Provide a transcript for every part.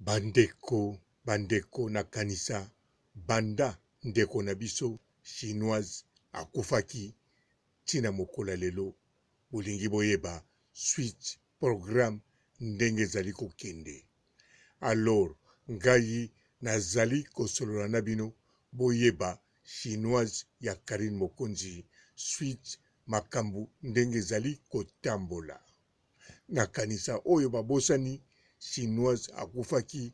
Bandeko bandeko nakanisa banda ndeko na biso chinoise akufaki ti na mokolo ya lelo bolingi boyeba suite programme ndenge ezali kokende alors ngai nazali kosolola na bino boyeba chinoise ya Carine Mokonzi suite makambu ndenge ezali kotambola. Nakanisa oyo babosani chinoise akufaki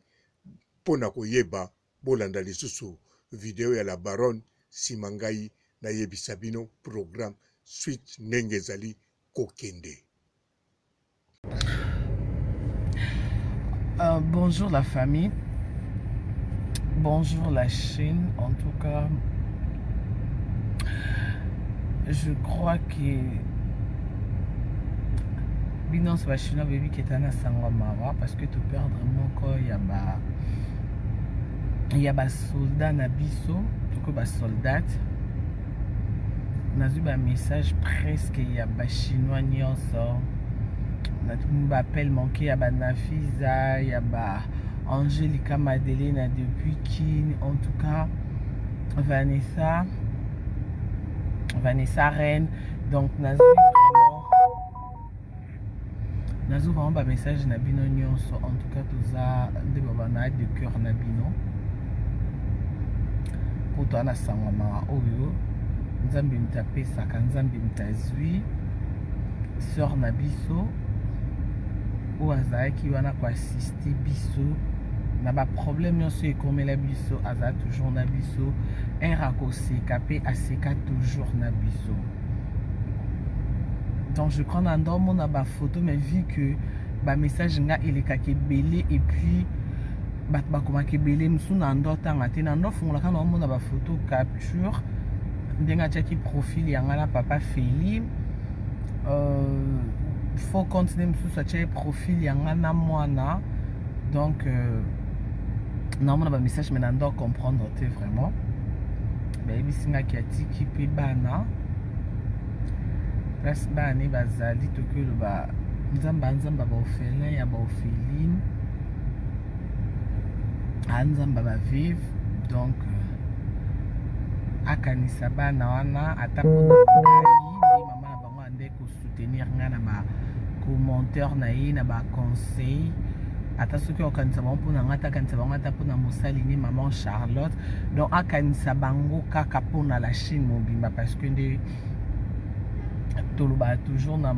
pona koyeba bolanda lisusu video ya la baronne sima ngai nayebisa bino programme suite ndenge ezali kokende. Bonjour la famille, bonjour la chaîne. En tout cas, je crois que bino nyonso bachinois boyebi ke ta na sango ya mawa parce que toperdre moko ya ba ya basoldat na biso toko basoldate. Nazwi bamessage presque ya bachinois nyonso, natumi baappel manqué ya banafiza, ya ba Angelica Madelena depuis Kin, en tout cas Vanessa, Vanessa Reine. Donc nazwi vraiment, nazwi vraiment bamessage na bino nyonso. En tout cas toza nde baba de cœur na bino po toa na sango mawa oyo. Nzambe moto apesaka, Nzambe moto azwi. Sœur na biso oyo azalaki wana koassiste biso na baproblème nyonso ekomela biso, azala toujours na biso ere akoseka mpe aseka toujours na biso. Donc je crois na ndomona bafoto, mais vu que bamessage nga elekaka ebele et puis bato bakomaka ebele, mosusu na ndo otanga te, na ndo afungolaka na omona bafoto capture ndenge atiaki profil ya nga na papa Feli, faux compte nde mosusu atiaki profil ya nga na mwana. Donc naomona bamessage mais na ndo comprendre te vraiment. Bayebisi ngaki atiki mpe bana place bana ne bazali. Toki oloba Nzambe, Nzambe ya baorphelin, ya baorpheline, a Nzambe ya baveuve. Donc akanisa bana wana ata mpona ngai nde mama na bango ande kosoutenir ngai na bacommentaire na ye, na baconseil. Ata soki akanisa bango mpona ngai, ata akanisa bango ata mpona mosali ne maman Charlotte. Donc akanisa bango kaka mpona la Chine mobimba, parce que nde tolobaka toujours na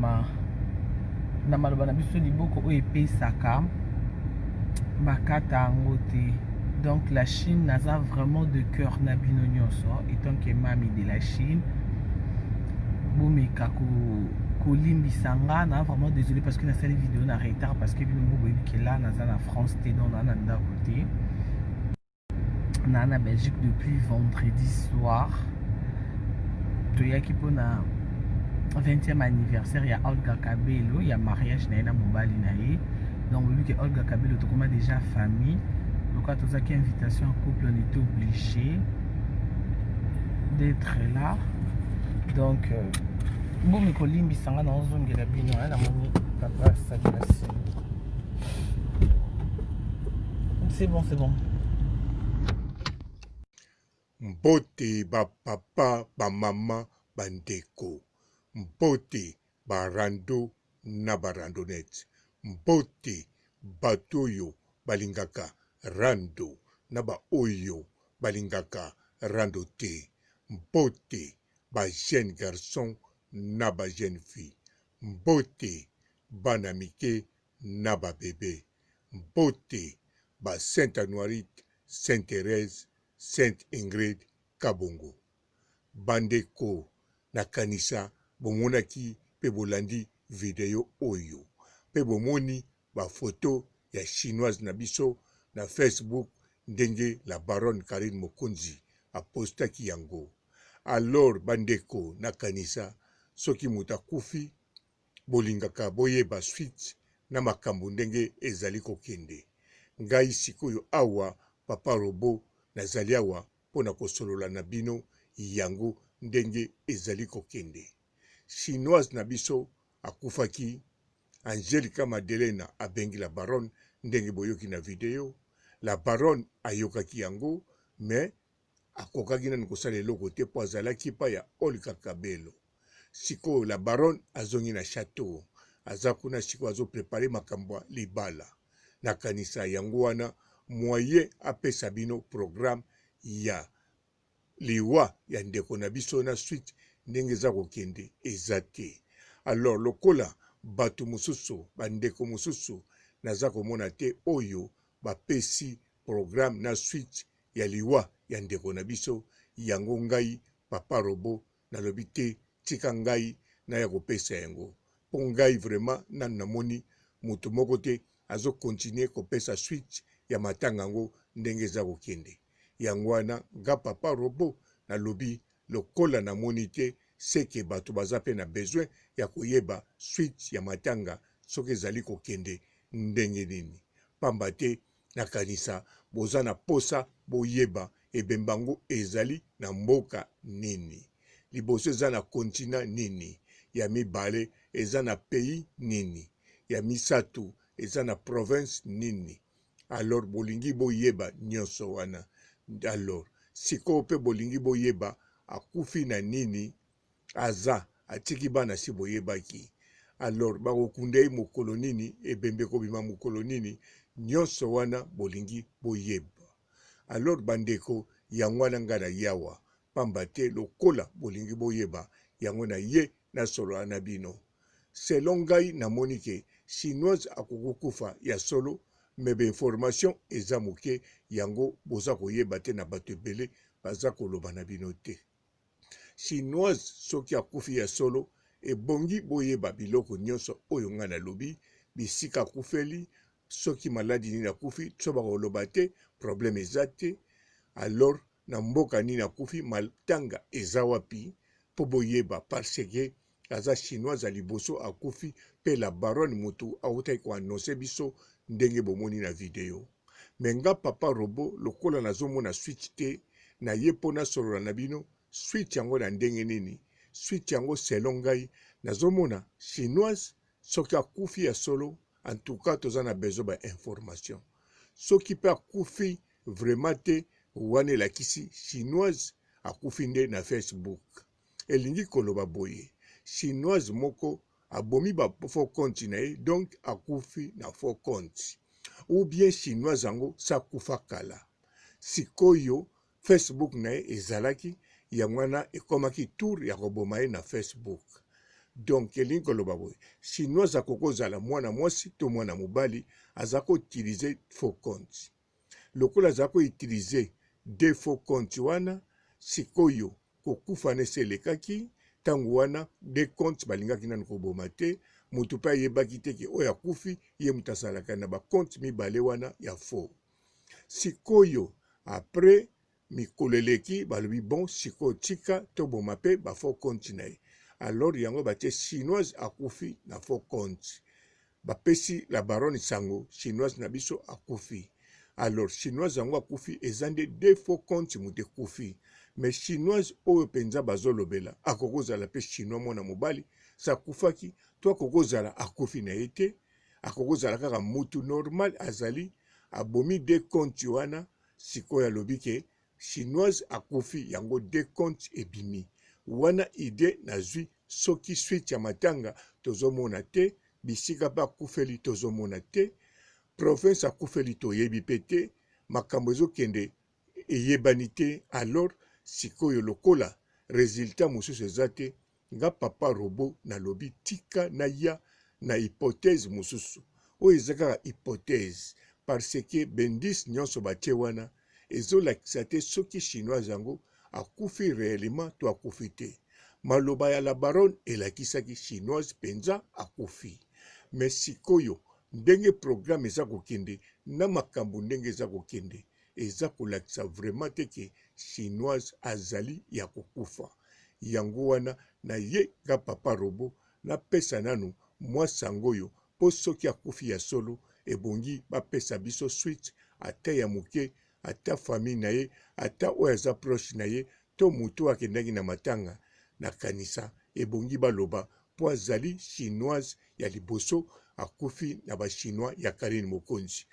maloba na biso, liboko oyo epesaka bakata yango te. Donc la Chine, naza vraiment de cœur na bino nyonso. Étant que mami de la Chine, bomeka kolimbisa nga na vraiment désolé parce que nasali vidéo na retard, parce que bino mo boyebi ke la naza na France te, donc naa na ndako te, naa na Belgique depuis vendredi soir. Toyaki mpona 20e anniversaire ya Olga Kabelo, ya mariage na ye na mobali na ye. Donc boyebi ke Olga Kabelo tokoma déjà famille. Lokola tozaki invitation en couple, on était obligé d'être là. Donc bomi kolimbisa nga, naozongela bino. Namoni papa asali na, c'est bon, c'est bon. Mbote bapapa, bamama, bandeko, mbote barando na barandonnette, mbote bato oyo balingaka rando na baoyo balingaka rando te, mbote bajeune garçon na bajeune fille, mbote bana mike na babebe, mbote ba Sainte Anuarite, Sainte Therèse, Sainte Ingrid Kabongo. Bandeko, nakanisa bomonaki mpe bolandi video oyo mpe bomoni ba photo ya chinoise na biso na Facebook ndenge la baronne Carine Mokonzi apostaki yango. Alors bandeko, nakanisa soki moto akufi bolingaka boyeba suite na makambo ndenge ezali kokende. Ngai sikoyo awa papa robot nazali awa mpo na kosolola na bino yango ndenge ezali kokende. Chinoise na biso akufaki, Angelica Madelena abengi la baronne. Ndenge boyoki na video, la baronne ayokaki yango mais akokaki nanu kosala eloko te po azalaki epai ya Olga Kabelo. Sikoyo la baronne azongi na chateau, aza kuna sikoyo azo preparer makambo ya libala. Nakanisa yango wana moyen apesa bino programme ya liwa ya ndeko na biso na suite ndenge eza kokende eza te. Alors lokola batu mosusu, ba ndeko mosusu naza komona te oyo bapesi programme na suite ya liwa ya ndeko na biso, yango ngai papa robot nalobi te tika ngai naya kopesa yango po ngai vraiment nanu namoni mutu moko te azo continuer kopesa suite ya matanga yango ndenge eza kokende. Yango wana nga papa robot nalobi lokola namoni te seke batu baza pe na besoin ya koyeba suite ya matanga soki ezali kokende ndenge nini pamba te nakanisa boza na posa boyeba ebembe yango ezali na mboka nini liboso eza na continent nini ya mibale eza na pays nini ya misatu eza na province nini alors bolingi boyeba nionso wana alors sikoyo pe bolingi boyeba akufi na nini aza atiki bana si boyebaki alors bakokunda ye mokolo nini ebembe ekobima mokolo nini nionso wana bolingi boyeba alors bandeko yango wana ngai naye awa pamba te lokola bolingi boyeba yango naye nasolola na bino selon ngai namoni ke chinoise akoki kokufa ya solo mais ba information eza moke yango boza koyeba te na bato ebele baza koloba na bino te. Chinoise soki akufi ya solo ebongi boyeba biloko nionso oyo ngai nalobi bisika akufeli soki maladi nini akufi so bakoloba te problème eza te alors na mboka nini akufi matanga eza wapi po boyeba parce que aza chinoise ya liboso akufi pe la baronne mutu awutaki ko annonce biso ndenge bomoni na video mais nga papa robot lokola nazomona suite te naye po nasolola na bino suite yango na ndenge nini suite yango selon ngai nazomona chinoise soki akufi ya solo en tout cas toza na besoin ba information soki pe akufi vraiment te wana elakisi chinoise akufi nde na Facebook Elingi koloba boye, chinoise moko abomi ba faux compte na ye donc akufi na faux compte. Ou bien chinoise yango si akufa kala. Sikoyo Facebook na ye ezalaki yango wana ekomaki tour ya koboma ye na Facebook. Donc elingi koloba boye, chinoise akoki kozala mwana mwasi to mwana mobali aza ko utiliser faux compte. Lokola aza ko utiliser deux faux compte wana sikoyo kokufa na esi elekaki tango wana deux compte balingaki nanu koboma te mutu pe ayebaki te ke oyo akufi ye mutu azalaka na ba compte mibale wana ya faux sikoyo après mikolo eleki balobi bon sikoyo tika toboma pe ba faux compte na ye alors yango batie chinoise akufi na faux compte Bapesi la baronne sango chinoise na biso akufi alors chinoise yango akufi eza nde deux faux compte moto ekufi mais chinoise oyo penza bazolobela akoki kozala pe chinois mwana mobali sa akufaki to akoki kozala akufi na ye te akoki kozala kaka mutu normal azali abomi deux compte wana sikoyo alobi ke Chinoise akufi yango de compte ebimi wana idee nazui soki suite ya matanga tozo mona te bisika pe akufeli tozo mona te province akufeli toyebi pe te makambo ezo kende eyebani te alors sikoyo lokola resultat mosusu eza te Nga papa robot nalobi tika naya na hypothèse mosusu oyo eza kaka hypothèse parce que b'indice nionso batie wana ezolakisa te soki chinoise yango akufi reellement to akufi te. Maloba ya la baronne elakisaki chinoise penza akufi mais sikoyo ndenge programme eza kokende na makambo ndenge eza kokende eza kolakisa vraiment te ke chinoise azali ya kokufa yango wana na ye nga papa robot na pesa nanu mwa sango oyo po soki akufi ya solo ebongi ba pesa biso suite ata ya muke ata famille na ye ata oyo aza proche na ye to mutu oyo akendaki na matanga na kanisa ebongi baloba po azali chinoise ya liboso. akufi na ba chinois ya Carine Mokonzi.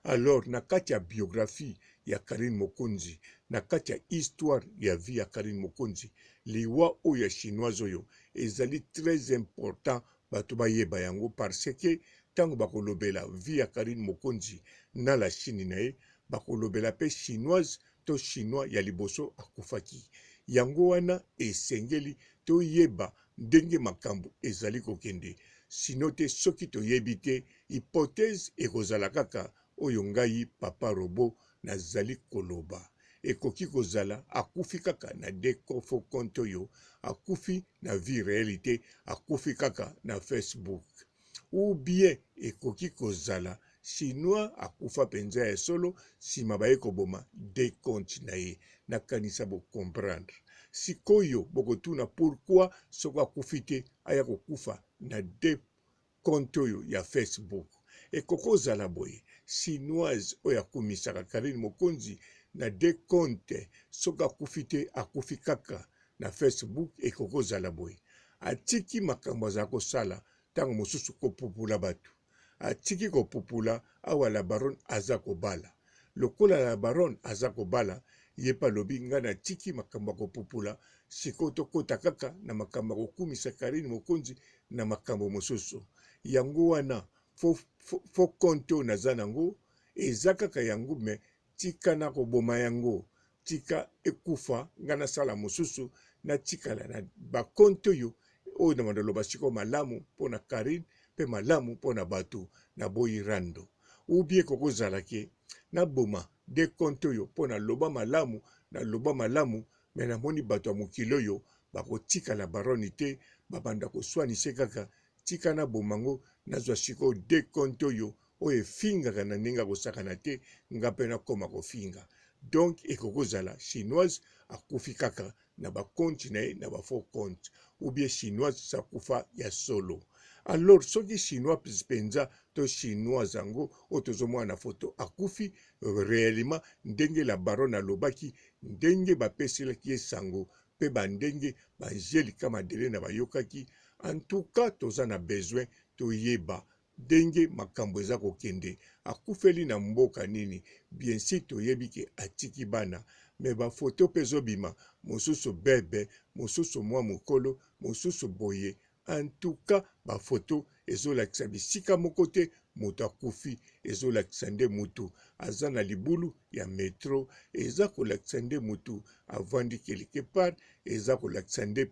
Alors na kati ya biographie ya Carine Mokonzi, na kati ya histoire ya vie ya Carine Mokonzi, liwa oyo ya chinoise oyo ezali très important bato bayeba yango parce que ntango bakolobela vie ya Carine Mokonzi na la Chine na ye, bakolobela pe chinoise to chinois ya liboso akufaki. Yango wana esengeli toyeba ndenge makambo ezali kokende. Sinon te soki toyebi te, hypothèse ekozala kaka oyo ngai papa robot nazali koloba. Ekoki kozala akufi kaka na de faux compte oyo, akufi na vie reelle te, akufi kaka na Facebook. Ou bien ekoki kozala chinois akufa penza ya solo sima baye koboma de compte na ye. Nakanisa bo comprendre. Sikoyo bokotuna pourquoi soki akufi te aya kokufa na de compte oyo ya Facebook. Ekoki kozala boye chinoise oyo akumisaka Carine Mokonzi na de compte soki akufi te akufi kaka na Facebook ekoki kozala boye atiki makambo azala kosala ntango mosusu kopupula bato atiki kopupula awa la baronne aza kobala lokola la baronne aza kobala ye mpe alobi ngai natiki makambo ya kopupula sikoyo tokota kaka na makambo ya kokumisa Carine Mokonzi na makambo mosusu yango wana fo, fo, fo compte oyo naza nango eza kaka yango me tika nakoboma yango tika ekufa nga nasala mosusu natikala na ba compte oyo oyo na banda loba sikoyo malamu mpo na Carine mpe malamu mpo na bato naboyi rando ou bien kokozala ke naboma de compte oyo mpo na loba malamu na loba malamu me namoni bato ya mokili oyo bakotikala baroni te babanda koswanise kaka tika naboma ngo nazwa sikoyo de compte oyo oyo efingaka na ndenge ya kosakana te nga mpe nakoma kofinga donc ekoki kozala chinoise akufi kaka na ba compte na ye na ba faux compte ou bien chinoise akufa ya solo alors soki chinois mpenza to chinoise yango oyo tozomona na foto akufi réellement ndenge la baronne alobaki ndenge bapeselaki ye sango mpe bandenge baangelika madelena bayokaki en tout cas toza na besoin toyeba ndenge makambo eza kokende akufeli na mboka nini bien si toyebi ke atiki bana me ba foto pe ezobima mosusu bebe mosusu mwa mokolo mosusu boye en tout cas ba foto ezolakisa bisika moko te moto akufi ezolakisa nde motu aza na libulu ya metro eza kolakisa nde motu avandi quelque part eza kolakisa nde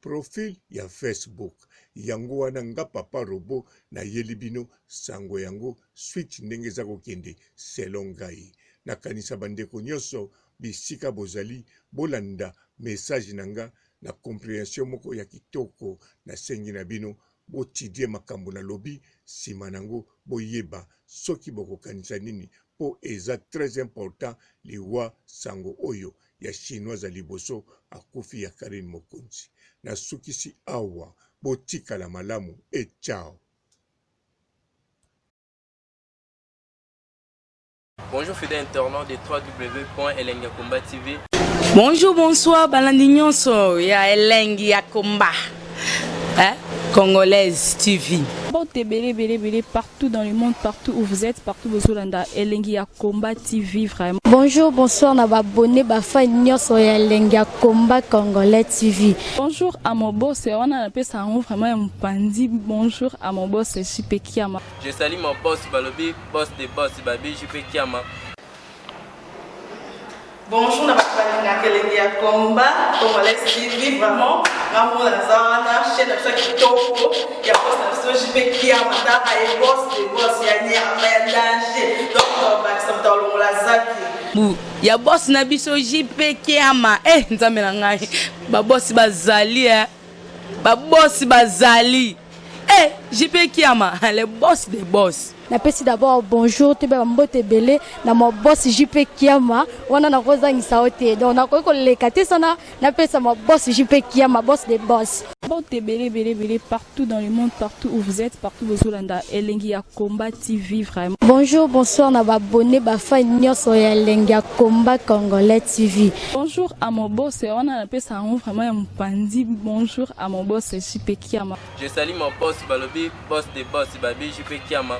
profil ya Facebook yango wana nga papa robot nayeli bino sango yango suite ndenge eza kokende selon ngai nakanisa bandeko nyonso bisika bozali bolanda message na nga na comprehension moko ya kitoko nasengi na bino botidie makambo nalobi nsima nango boyeba soki bokokanisa nini mpo eza très important liwa sango oyo ya chinoise ya liboso akufi ya Carine Mokonzi. Nasukisi awa, botikala malamu et ciao. Bonjour fidèles internautes de www.elengiyakomba TV. Bonjour, bonsoir, balandi nyonso ya Elengi ya Komba. Hein? Congolaise TV. Mbote ebele ebele ebele partout dans le monde, partout où vous êtes, partout bozolanda Elengi ya Combat TV vraiment. Bonjour, bonsoir na ba abonnés ba fans nyonso ya Elengi ya Combat Congolais TV. Bonjour à mon boss, wana napesa yango vraiment ya mopanzi. Bonjour à mon boss JP Kiama. Je salue mon boss balobi boss de boss babi JP Kiama. Bonjour na bato balingaka elengi ya combat congolais TV vraiment nga moko naza wana chaîne na biso ya kitoko ya boss na biso JP Kiama tala ye boss de boss ya nyama ya danger donc bakisa moto alongola zaki bu ya boss na biso JP Kiama eh nzambe na ngai ba boss bazali eh ba boss bazali eh JP Kiama le boss de boss. Napesi d'abord bonjour toyeba ba mbote ebele na ma boss JP Kiama wana nakozangisa yo te donc nakoki koleka te sana napesa ma boss JP Kiama boss de boss. Mbote ebele ebele ebele partout dans le monde, partout où vous êtes, partout bozolanda Elengi ya Combat TV vraiment. Bonjour, bonsoir na baabonnés, bafans nyonso ya Elengi ya Combat Congolais TV. Bonjour à mon boss, wana napesa yango vraiment ya mopanzi. Bonjour à mon boss JP Kiama. Je salue mon boss balobi boss de boss babi JP Kiama.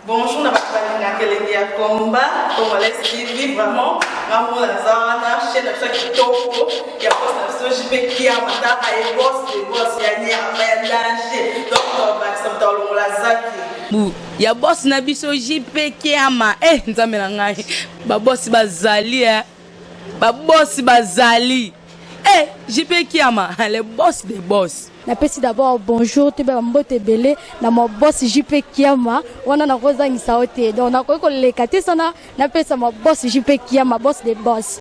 Bonjour na bato balingaka Elengi ya Combat Congolais TV. Vraiment, nga mona naza wana, chaîne na biso ya kitoko ya boss na biso JP Kiama. Taka ye, boss de boss ya nyama ya danger. Donc tobakisa moto alongola zaki. Bu ya boss na biso JP Kiama. E Nzambe na ngai, babosi bazali e, babosi bazali e, JP Kiama, le boss de boss. Napesi d'abord bonjour, toyeba bambote ebele na ma boss JP Kiama. Wana nakozangisa yo te, donc nakoki koleka te sana napesa ma boss JP Kiama, boss de boss.